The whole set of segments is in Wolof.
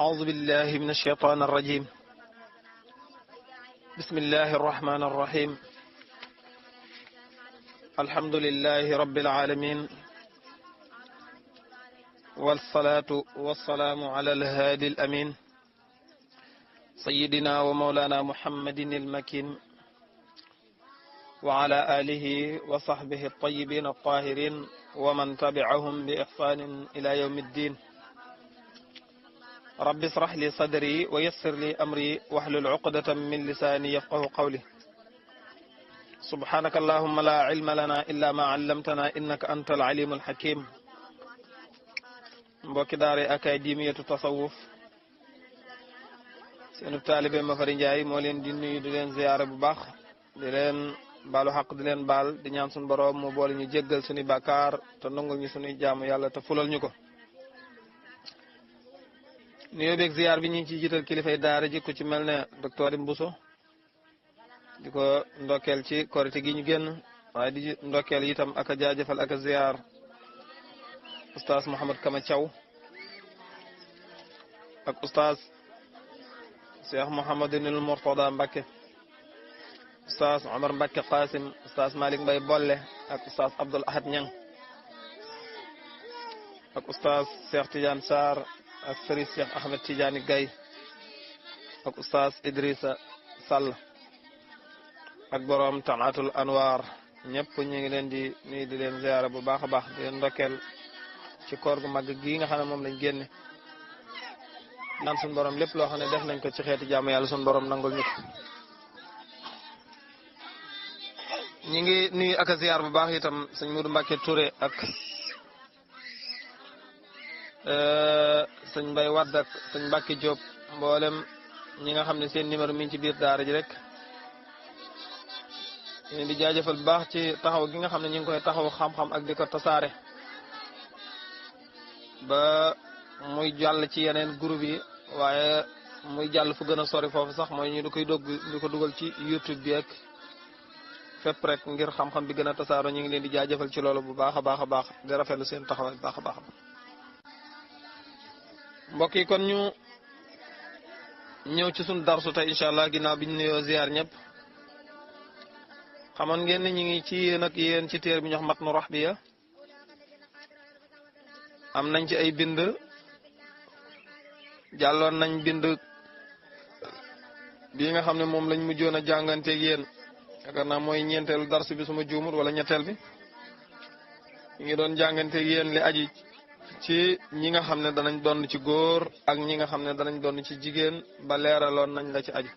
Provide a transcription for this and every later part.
أعوذ بالله من الشيطان الرجيم. بسم الله الرحمن الرحيم. الحمد لله رب العالمين، والصلاة والسلام على الهادي الأمين سيدنا ومولانا محمد المكين وعلى آله وصحبه الطيبين الطاهرين ومن تبعهم بإحسان إلى يوم الدين. رب اشرح لي صدري ويسر لي أمري واحلل عقدة من لساني يفقه قولي. سبحانك اللهم لا علم لنا إلا ما علمتنا إنك أنت العليم الحكيم. mbokki daara akademiyatu tasawuf seenu taalibe Mafari Njaay moo leen di nuyu di leen ziyaare bu baax, di leen baalu xaq di leen baal, di ñaan suñu borom mu boole ñu jéggal suñu bàkkaar te nangul ñu suñuy jaamu yàlla te fulal ñu ko. nuyoo beeg ziyaar bi ñu ngi ciy jiital kilifay daara ji ku ci mel ne docteur Mbuso di ko ndokkeel ci korite gi ñu génn, waaye di ndokkeel itam ak a jaajëfal ak a ziyaar Oustaz Mouhamed Kama Thiaw ak Oustaz Cheikh Mouhamadinil Mourtada Mbacke, Oustaz Omar Mbacke Qasim, Oustaz Malick Mbaye Bolle ak Oustaz Abdoul Ahad Niang ak Oustaz Cheikh Tidiane Sarr ak Serigne Cheikh Ahmed Tidiane Gaye ak Oustaz Idrissa Sall ak borom Tanatul Anwar. ñëpp ñu ngi leen di nuyu di leen ziyaara bu baax a baax, di leen ndokkeel ci koor gu mag gii nga xam ne moom lañ génne. naan suñu borom lépp loo xam ne def nañ ko ci xeeti jaamu yàlla suñu borom nangul ñu ko. ñi ngi nuyu ak a ziyaar bu baax itam sëñ Modou Mbacke Touré ak sëñ Mbaye Wadd ak sëñ Mbacke Diop, mboolem ñi nga xam ne seen numéro mi ngi ci biir daara ji rek. ñu di jaajëfal bu baax ci taxaw gi nga xam ne ñu ngi koy taxaw xam-xam ak di ko tasaare ba muy jàll ci yeneen groupe yi, waaye muy jàll fu gën a sori foofu sax mooy ñu di koy di ko dugal ci YouTube bi ak fépp rek ngir xam-xam bi gën a tasaaro. ñu ngi leen di jaajëfal ci loolu bu baax a baax a baax, di rafetlu seen taxawaay bu baax a baax. mbokk yi kon ñu ñëw ci suñu darsu tey incha allah, ginnaaw bi ñu nuyoo ziar ñëpp. xamoon ngeen ne ñu ngi ci yéen ak yéen ci téer bi ñox Matnu Rahbiya. am nañ ci ay bind, jàlloon nañ bind bii nga xam ne moom lañ mujjoon a jànganteeg yéen, yaakaar naa mooy ñeenteelu darsu bi suma juumut wala ñetteel bi. ñu ngi doon jànganteeg yéen li aji ci ñi nga xam ne danañ doon ci góor ak ñi nga xam ne danañ doon ci jigéen, ba leeraloon nañ la ci aju.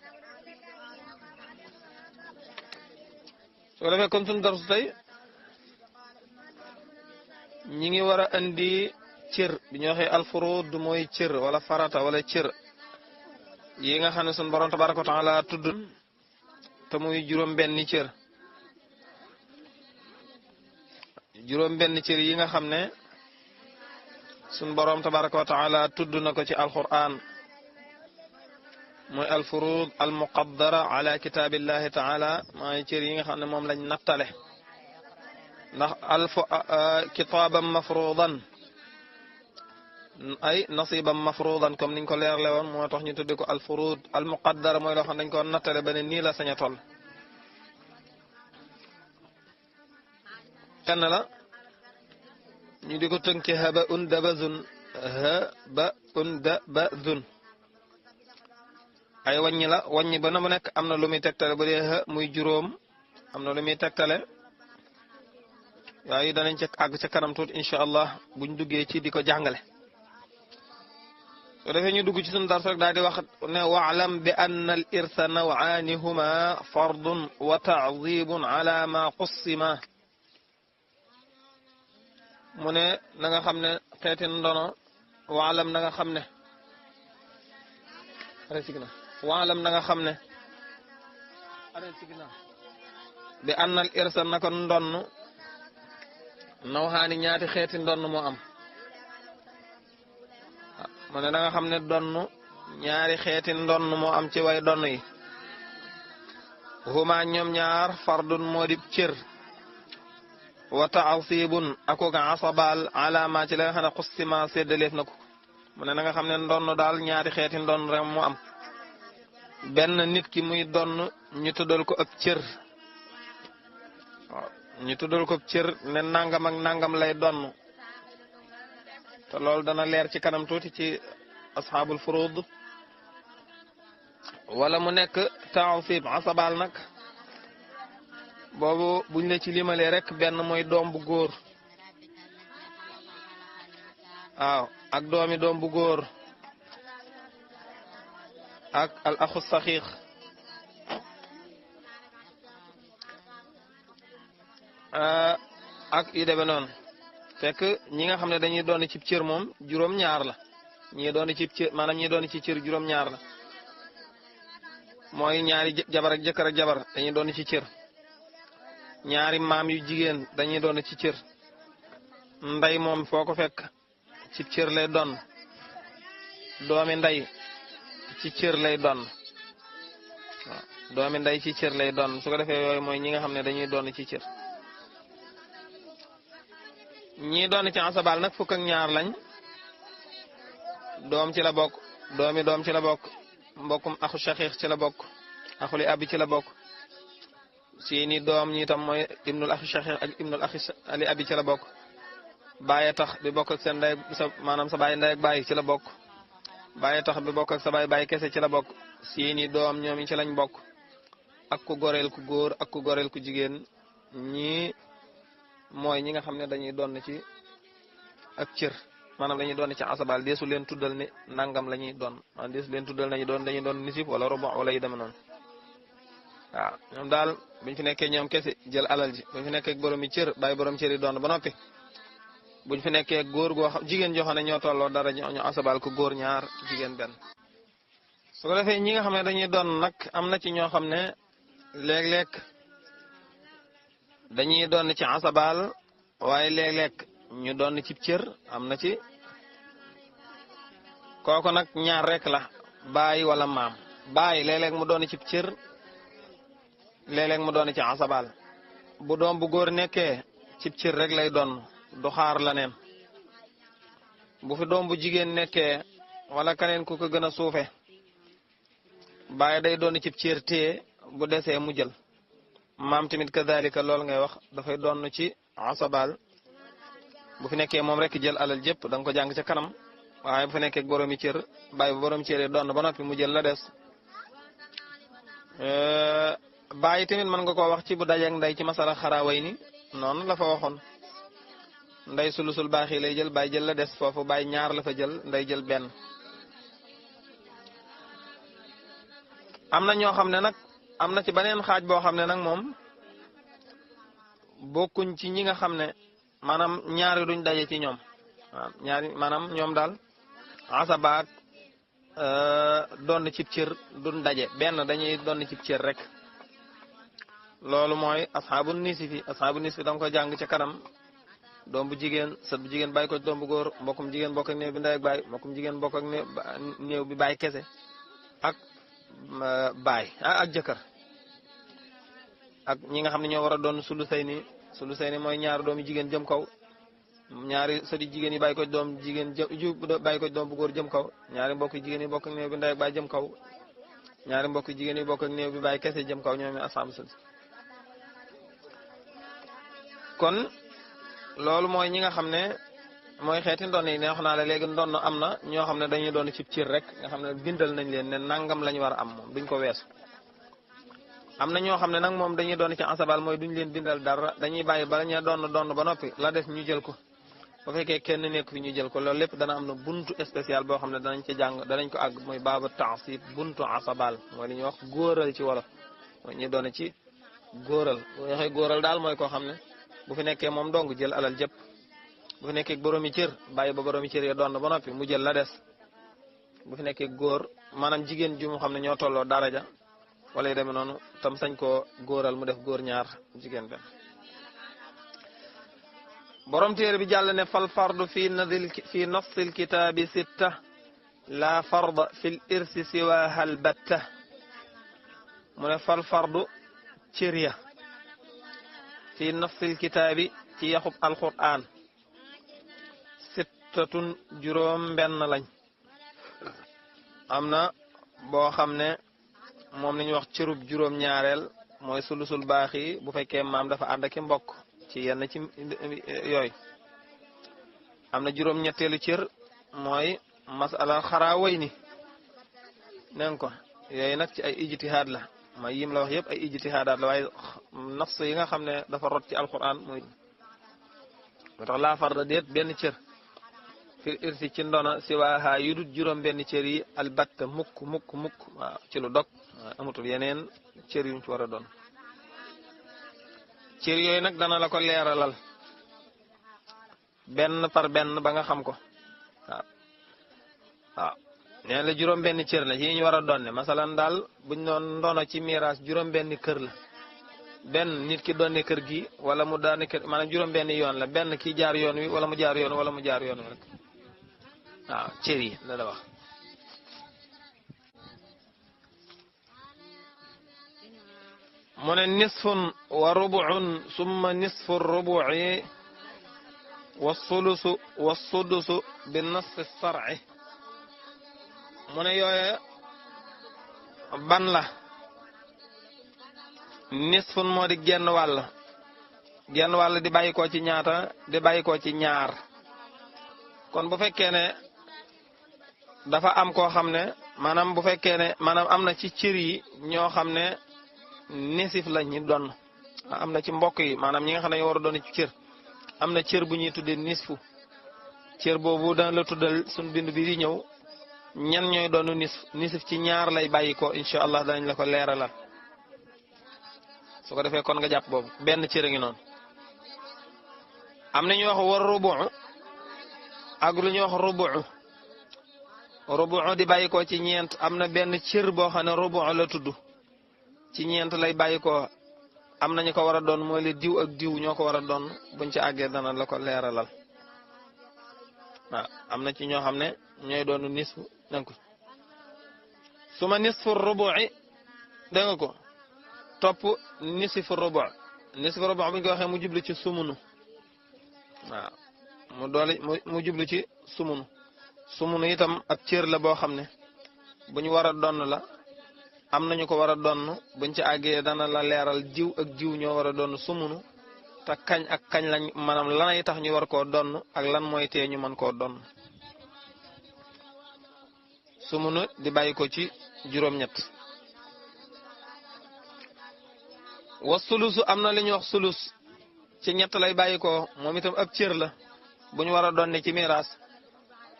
soo defee kon suñu darsu tey ñi ngi war a indi cër bi ñu waxee alfurud mooy cër wala farata wala cër yi nga xam ne suñu borom tabaraka wa taala tudd te muy juróom-benni cër. juróom-benni cër yi nga xam ne suñu borom tabaraka wa taala tudd na ko ci alquran mooy alfurud almuqaddara ala kitaabillahi taala, mooy cër yi nga xam ne moom lañ nattale. ndax kitaaban mafrudan ay nasiban mafrudan comme niñ ko leerle woon, moo tax ñu tudde ko alfurud almuqaddara, mooy loo xam dañ ko nattale ba ne nii la sañ a toll. kenn la ñu di ko tënk ci haba un dabazun, haba un dabazun ay wàññi la. wàññi ba na mu nekk am na lu muy tegtale, bu dee muy juróom am na lu muy tegtale. waaye danañ ca àgg ca kanam tuuti incha allah buñ duggee ci di ko jàngale. soo defee ñu dugg ci sunu dars rek daal di wax ne waalam bi anna al irsa nawaani huma fardun wa taadibun ala ma qussima. mu ne na nga xam ne xeeti ndono, waalam na nga xam ne waalam na nga xam ne bi anna al irsa naka ndonn nawxaani ñaati xeeti ndonn moo am. mu ne da nga xam ne donn ñaari xeeti ndonn moo am ci way donn yi. huma ñoom ñaar fardun moo di cër, wa taasibun akoga asabal alama ci la nga xam ne xustima séddaleef na ko. mu ne na nga xam ne ndonn daal ñaari xeeti ndonn rek mu am benn nit ki muy donn ñu tuddal ko ab cër waaw ñu tuddal ko ab cër ne nangam ak nangam lay donn te loolu dana leer ci kanam tuuti ci asxaabul furud wala mu nekk taasib asabal nag boobu buñ la ci limalee rek benn mooy doom bu góor waaw ak doomi doom bu góor ak al axu saxiix ak yu demee noonu fekk ñi nga xam ne dañuy doon ci cër moom juróom-ñaar la ñi doon ci cër maanaam ñi doon ci cër juróom-ñaar la mooy ñaari jabar ak jëkkër ak jabar dañuy doon ci cër ñaari maam yu jigéen dañuy doon ci cër ndey moom foo ko fekk ci cër lay doon doomi ndey ci cër lay doon waaw doomi ndey ci cër lay doon su ko defee yooyu mooy ñi nga xam ne dañuy doon ci cër ñii doon ci asabal nag fukk ak ñaar lañ doom ci la bokk doomi doom ci la bokk mbokkum axu shaqiq ci la bokk axuli abi ci la bokk seeni doom ñi tam mooy ibnul axi shaqiq ak ibnul axi ali abi ci la bokk bàyyi tax bi bokk ak seen ndey sa maanaam sa bàyyi ndey ak bàyyi ci la bokk bàyyi tax bi bokk ak sa bàyyi kese ci la bokk seeni doom ñoom ci lañ bokk ak ku goreel ku góor ak ku goreel ku jigéen ñii mooy ñi nga xam ne dañuy doon ci ak cër maanaam dañuy doon ci asabal deesu leen tuddal ne nangam la ñuy doon maanaam deesu leen tuddal nañu doon dañuy doon nisif wala rubu wala yu demee noonu waaw ñoom daal buñ fi nekkee ñoom kese jël alal ji buñ fi nekkee borom yi cër bàyyi borom cër yi doon ba noppi buñ fi nekkee góor goo xam jigéen joo xam ne ñoo tolloo dara ñu asabal ko góor ñaar jigéen benn su ko defee ñi nga xam ne dañuy doon nag am na ci ñoo xam ne léeg-léeg dañuy doon ci asabal waaye léeg-léeg ñu doon ci cër am na ci kooku nag ñaar rek la baay wala maam baay léeg-léeg mu doon ci cër léeg-léeg mu doon ci asabal bu doom bu góor nekkee ci cër rek lay doon du xaar la neen bu fi doom bu jigéen nekkee wala keneen ku ko gën a suufe baay day doon ci cër téye bu desee mu jël maam tamit kadalika loolu ngay wax dafay doon ci asabal bu fi nekkee moom rek jël alal jëpp da nga ko jàng ca kanam waaye bu fi nekkee boroomi cër bàyyi bu borom cër doon ba noppi mu jël la des bàyyi tamit mën nga koo wax ci bu dajeeg ndey ci masala xaraway ni noonu la fa waxoon ndey sulusul baax yi lay jël bàyyi jël la des foofu bàyyi ñaar la fa jël ndey jël benn am na ñoo xam ne nag am na ci beneen xaaj boo xam ne nag moom bokkuñ ci ñi nga xam ne maanaam ñaari duñ daje ci ñoom waaw ñaari maanaam ñoom daal asabaak doon cib cër duñ daje benn dañuy doon cib cër rek loolu mooy asxaabu nisfi da nga ko jàng ca kanam doom bu jigéen sët bu jigéen bàyyi ko doom bu góor mbokkum jigéen bokk ak néew bi ndey ak baay mbokkum jigéen bokk ak néew bi baay kese ak baay ak jëkkër ak ñi nga xam ne ñoo war a doon sulusayni mooy ñaari doomi jigéen jëm kaw ñaari sëti jigéen yi bàyyi ko doom jigéen bàyyi ko doom bu góor jëm kaw ñaari mbokk jigéen yi bokk ak néew bi ndey ak baay jëm kaw ñaari mbokk jigéen yi bokk ak néew bi baay kese jëm kaw ñoom asaabu sulus kon loolu mooy ñi nga xam ne mooy xeeti ndonn yi ne wax naa la léegi ndonn am na ñoo xam ne dañuy doon ci cër rek nga xam ne bindal nañ leen ne nangam lañu war a am moom duñ ko weesu am na ñoo xam ne nag moom dañuy doon ci asabal mooy duñ leen bindal dara dañuy bàyyi bala ñu doon ba noppi la des ñu jël ko bu fekkee kenn nekk fi ñu jël ko loolu lépp dana am na buntu spécial boo xam ne danañ ci jàng danañ ko àgg mooy baaba taasib buntu asabal mooy li ñuy wax góoral ci wolof mooy ñu doon ci góoral bu waxee góoral daal mooy koo xam ne bu fi nekkee moom dong jël alal jëpp bu fi nekkee boroomi cër bàyyi ba boroomi cër yi doon ba noppi mu jël la des bu fi nekkee góor maanaam jigéen ju mu xam ne ñoo tolloo daraja wala yu demee noonu tam sañ koo góoral mu def góor ñaar jigéen benn borom téere bi jàll ne fal fardu fi nassil kitaabi sitta la farda fil irsi siwaha albatta mu ne fal fardu cër ya fi nassil kitaabi ci yaxub alquran sittatun juróom benn lañ am na boo xam ne moom la ñuy wax cërub juróom-ñaareel mooy sulusul baax yi bu fekkee maam dafa ànd ak i mbokk ci yenn ci yooyu. am na juróom-ñetteelu cër mooy masalal xaraa way ni neen ko yooyu nag ci ay ijtihaad la mooy yim la wax yëpp ay ijtihaadaat la waaye nafs yi nga xam ne dafa rot ci alquran mooy moo tax laa farda déet benn cër fil irsi ci ndona si waaxaa yu dut juróom benn cër yi albatta mukk waaw ci lu dog waaw amatul yeneen cër yuñ ci war a doon cër yooyu nag dana la ko leeralal benn par benn ba nga xam ko waaw nee la juróom benn cër la yi ñu war a doon ne masalan daal buñ doon ndono ci miraas juróom benn kër la benn nit ki doon ne kër gi wala mu daane kër maanaam juróom benn yoon la benn ki jaar yoon wi wala mu jaar yoon wala mu jaar yoon wi rek waaw cër yi la wax mu ne nisfun wa rubu'un summa nisfu rubu'i wa sulusu wa sudusu bi nasfi sar'i mu ne yooye ban la nisfun moo di genn wàll di bàyyi ko ci ñaata di bàyyi ko ci ñaar kon bu fekkee ne dafa am koo xam ne maanaam bu fekkee ne maanaam am na ci cër yi ñoo xam ne nisif la ñu doon am na ci mbokk yi maanaam ñi nga xam ne ñoo war a doon ci cër am na cër bu ñuy tuddee nisfu cër boobu dana la tuddal suñ bind bi di ñëw ñan ñooy doonu nisif ci ñaar lay bàyyi ko incha allah danañ la ko leeralal su ko defee kon nga jàpp boobu benn cër a ngi noonu am na ñu wax war rubu ak lu ñu wax rubu di bàyyi ko ci ñeent am na benn cër boo xam ne rubu la tudd ci ñeent lay bàyyi ko am nañu ko war a doon mooy le diw ak diw ñoo ko war a doon buñ ci àggee dana la ko leeralal waaw am na ci ñoo xam ne ñooy doonu nisfu danga ko su ma nisfu rubu'i danga ko topp nisfu rubu' buñ ko waxee mu jublu ci sumunu waaw mu jublu ci sumunu itam ab cër la boo xam ne bu ñu war a donn la am nañu ko war a donn buñ ci àggee dana la leeral diw ak diw ñoo war a donn sumunu te kañ ak kañ lañ maanaam lanay tax ñu war koo donn ak lan mooy tee ñu mën koo donn sumunu di bàyyi ko ci juróom-ñett wa sulusu am na li ñuy wax sulus ci ñett lay bàyyi ko moom itam ab cër la bu ñu war a donne ci miraas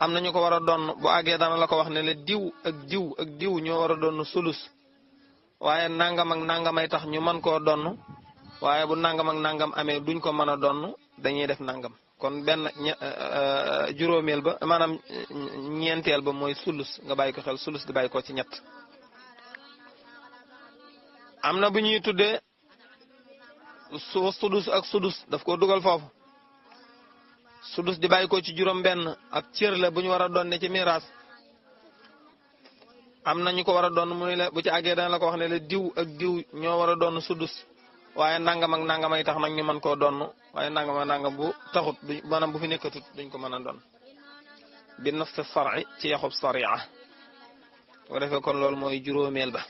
am nañu ko war a donn bu àggee dana la ko wax ne la diw ak diw ak diw ñoo war a donn sulus waaye nangam ak nangamay tax ñu mën koo donn waaye bu nangam ak nangam amee duñ ko mën a donn dañuy def nangam kon benn juróomeel ba maanaam ñeenteel ba mooy sulus nga bàyyi ko xel sulus di bàyyi ko ci ñett am na bu ñuy tuddee sudus ak sudus daf ko dugal foofu sudus di bàyyi ko ci juróom benn ak cër la bu ñu war a doon ne ci miraas am na ñu ko war a doon mu ne la bu ci àggee dana la ko wax ne la diw ak diw ñoo war a doon sudus waaye nangam ak nangam ay tax nag ñu mën koo doon waaye nangam ak nangam bu taxut maanaam bu fi nekkatut duñ ko mën a doon bi nafs sar'i ci yaxub sari'a boo defee kon loolu mooy juróomeel ba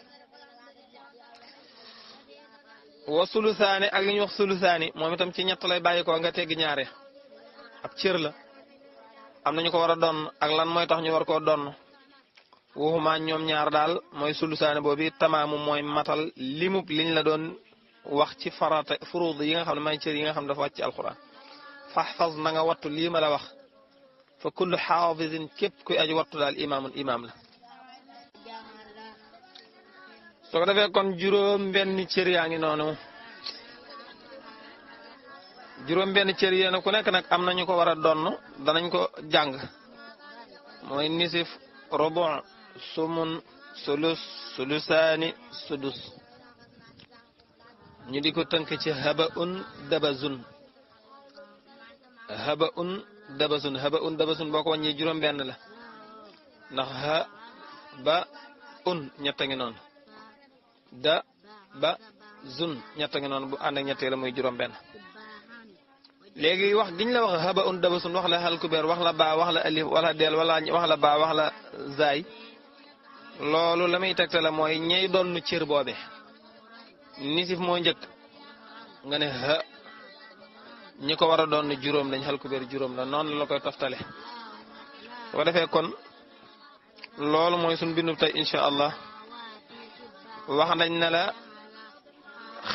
wa sulusaani ak li ñuy wax sulusaani moom itam ci ñett lay bàyyi ko nga tegg ñaare ab cër la am nañu ko war a doon ak lan mooy tax ñu war koo doon waxuma ñoom ñaar daal mooy sulusaani boobu tamaamu mooy matal limub liñ la doon wax ci farata furuud yi nga xam ne may cër yi nga xam ne dafa wàcc ci alquran fahfaz na nga wattu lii ma la wax fa kullu xaafizin képp kuy aji wattu daal imaamun imaam la soo ko defee kon juróom benn cër yaa ngi noonu juróom benn cër yéena ku nekk nag am nañu ko war a donn danañ ko jàng mooy nisif rubu sumun sulus sulusaani sudus ñu di ko tënk ci haba'un dabazun boo ko wàññi juróom benn la ndax ha ba un ñett a ngi noonu da ba zun ñett a ngi noonu bu ànd ak ñettee la muy juróom benn léegi wax giñ la wax haba'un dabasun wax la halkubeer wax la baa wax la alif wala del wala wax la baa wax la zaay loolu la muy tegtale mooy ñey doon cër boobe nisif moo njëkk nga ne ha ñi ko war a doon juróom lañ xal ku béer juróom la noonu la koy toftale su ko defee kon loolu mooy suñ bindu tey incha allah wax nañ ne la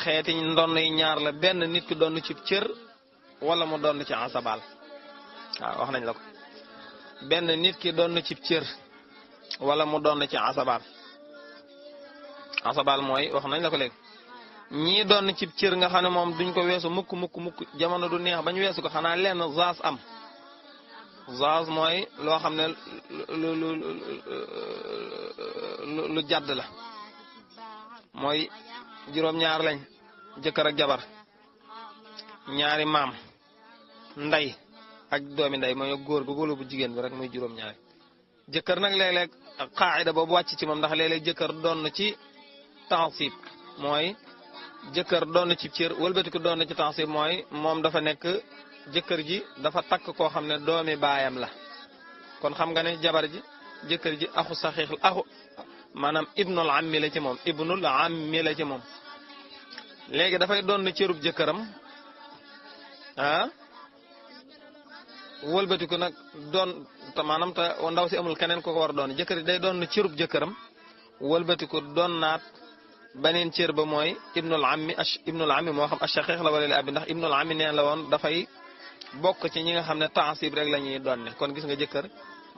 xeeti ndonn yi ñaar la benn nit ki doon ci cër wala mu doon ci asabal waaw wax nañ la ko benn nit ki doon ci cër wala mu doon ci asabal mooy wax nañ la ko léegi ñii doon ci cër nga xam ne moom duñ ko weesu mukk jamono du neex bañ weesu ko xanaa lenn zaas am zaas mooy loo xam ne lu jadd la mooy juróom-ñaar lañ jëkkër ak jabar ñaari maam ndey ak doomi ndey mooy góor gu góor bu jigéen bi rek muy juróom-ñaari jëkkër nag léeg-léeg qaayida boobu wàcc ci moom ndax léeg-léeg jëkkër doon na ci tansib mooy jëkkër doon na ci cër wëlbati ko doon na ci tansib mooy moom dafa nekk jëkkër ji dafa takk koo xam ne doomi baayam la kon xam nga ne jabar ji jëkkër ji axu saxiix axu maanaam ibnul ammi la ci moom ibnul ammi la ci moom léegi dafay doon na cërub jëkkëram wëlbatiku nag doon te maanaam te ndaw si amul keneen ko ko war a doon jëkkër day doon na cërub jëkkëram wëlbatiku doon naat beneen cër ba mooy ibnul ammi moo xam ashaqiq la wala li abi ndax ibnul ammi neen la woon dafay bokk ci ñi nga xam ne taasib rek la ñuy doon ne kon gis nga jëkkër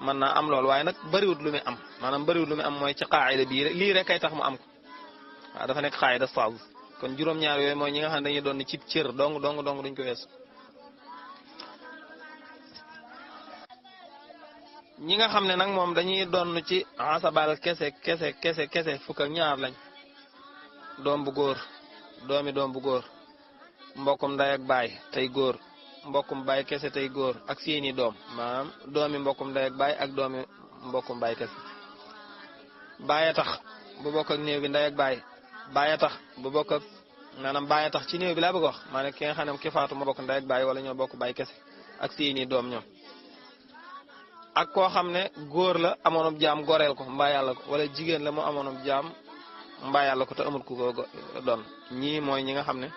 mën naa am loolu waaye nag bëriwut lu muy am maanaam bëriwut lu muy am mooy ci qaayida bii rek lii rek kay tax mu am ko waaw dafa nekk qaayida saag kon juróom-ñaar yooyu mooy ñi nga xam ne dañuy doon ne cib cër dong duñ ko weesu ñi nga xam ne nag moom dañuy doon ci asabal kese fukk ak ñaar lañ doom bu góor doom bu góor mbokkum nday ak baay tey góor mbokkum baay kese tey góor ak seeni doom maanaam doomi mbokkum nday ak baay ak doomi mbokkum baay kese baay tax bu bokk ak néew bi nday ak baay tax bu bokk ak maanaam baay tax ci néew bi laa bëgg wax maanaam ki nga xam ne ki faatu ma bokk nday ak baay wala ñoo bokk baay kese ak seeni doom ñoom ak koo xam ne góor la amoonub jaam goreel ko mbaa yàlla ko wala jigéen la mu amoonub jaam mbaa yàlla ko te amul ku ko doon ñii mooy ñi nga xam ne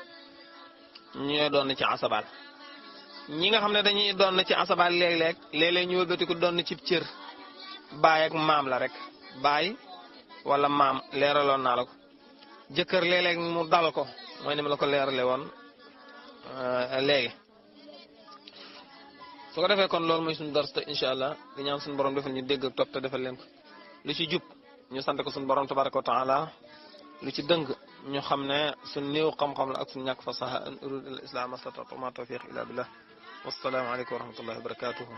ñooy doon ci asabal ñi nga xam ne dañuy doon ci asabal léeg-léeg ñu wëlbati ko doon ci cër baay ak maam la rek baay wala maam leeraloon naa la ko jëkkër léeg-léeg mu dal ko mooy ni ma la ko leerale woon léegi su ko defee kon loolu mooy suñu dars te incha allah di ñaan suñu borom defal ñu dégg ak topp te defal leen ko lu ci jub ñu sant ko suñu borom tabaraka wa taala lu ci dëng ñu xam ne suñ néew xam-xam la ak suñu ñàkk fasaha an urud al islam astata ma tawfiq illa billah wassalaamu aleykum wa rahmatullahi wa barakatuhu